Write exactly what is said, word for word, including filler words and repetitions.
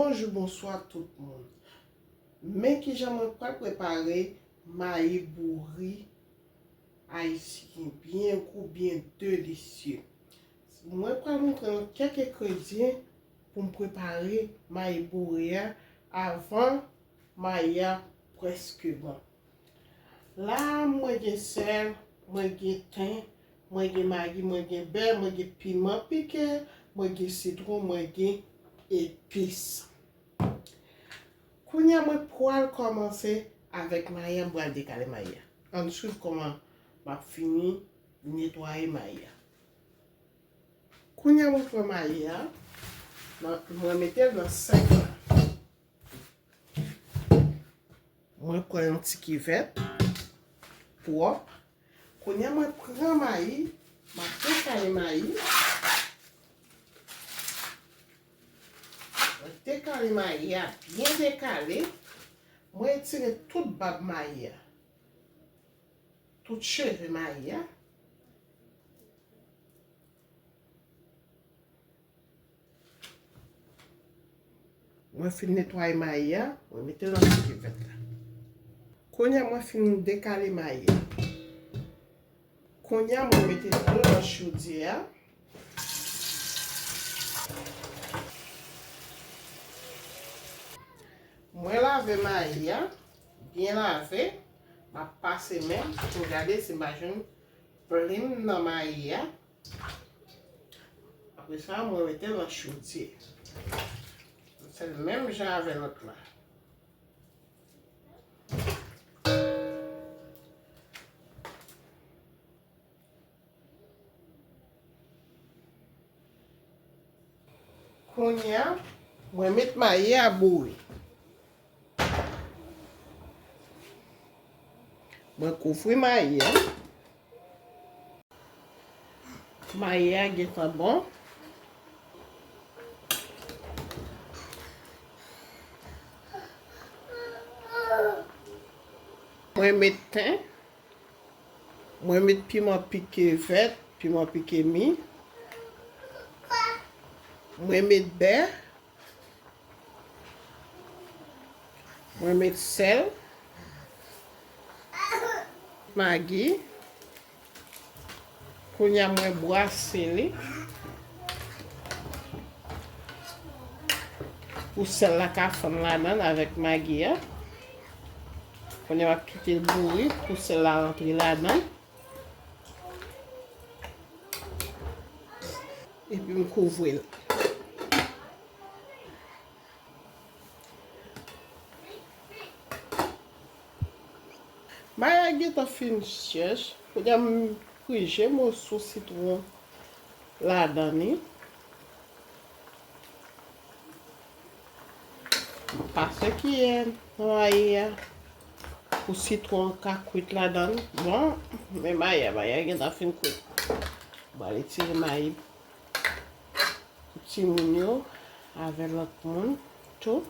Bonjou, bonswa tout moun. Men kijan mwen pral prepare mayi bouri ayisyen, byen gou, byen delisye. Mwen pral montre nou kèk engredyan pou m prepare mayi bouri a avan mayi a prèske bon. La, mwen gen sèl, mwen gen ten, mwen gen magi, mwen gen bè, mwen gen piman pike, mwen gen sitwon, mwen gen epis. Kounye a, mwen pral kòmanse avèk mayi a, m pral dekale mayi a. Ann swiv kòman m ap fini netwaye mayi a. Kounye a, mwen pran mayi a, nan, mwen mete l nan sink la. Mwen pran yon ti kivèt pwòp. Kounye a, mwen pran mayi, m ap dekale mayi. Mwen dekale mayi a, byen dekale. Mwen retire tout bab mayi a, tout cheve mayi a. Mwen fin netwaye mayi a, mwen mete l nan ti kivèt la. Kounye a mwen fin dekale mayi a. Kounye a mwen mete dlo nan chodyè a. Mwen lave mayi a, byen lave. M ap pase men pou m gade si m pa jwenn plim nan mayi a. Apre sa, mwen mete l nan chodyè. Se menm jan avè lòt la. Kounye a, mwen met mayi a bouyi. Mwen kouvri mayi a. Mayi a gentan bon. Mwen met ten. Mwen met piman pike vèt, piman pike mi. Mwen met bè. Mwen met sèl, magi. Kounye a mwen brase li pou sèl la ka fonn ladan l avèk magi a. Kounye a m ap kite l bouri pou sèl la rantre ladan l. Epi m kouvri l. Mayi a gentan fin chèch. Kounye a m prije moso sitwon ladan li. Pase kiyè nan mayi a pou sitwon an ka kwit ladan l. Bon, men mayi a, mayi a gentan fin kwit. M pral retire mayi pou timoun yo avè lòt moun tou.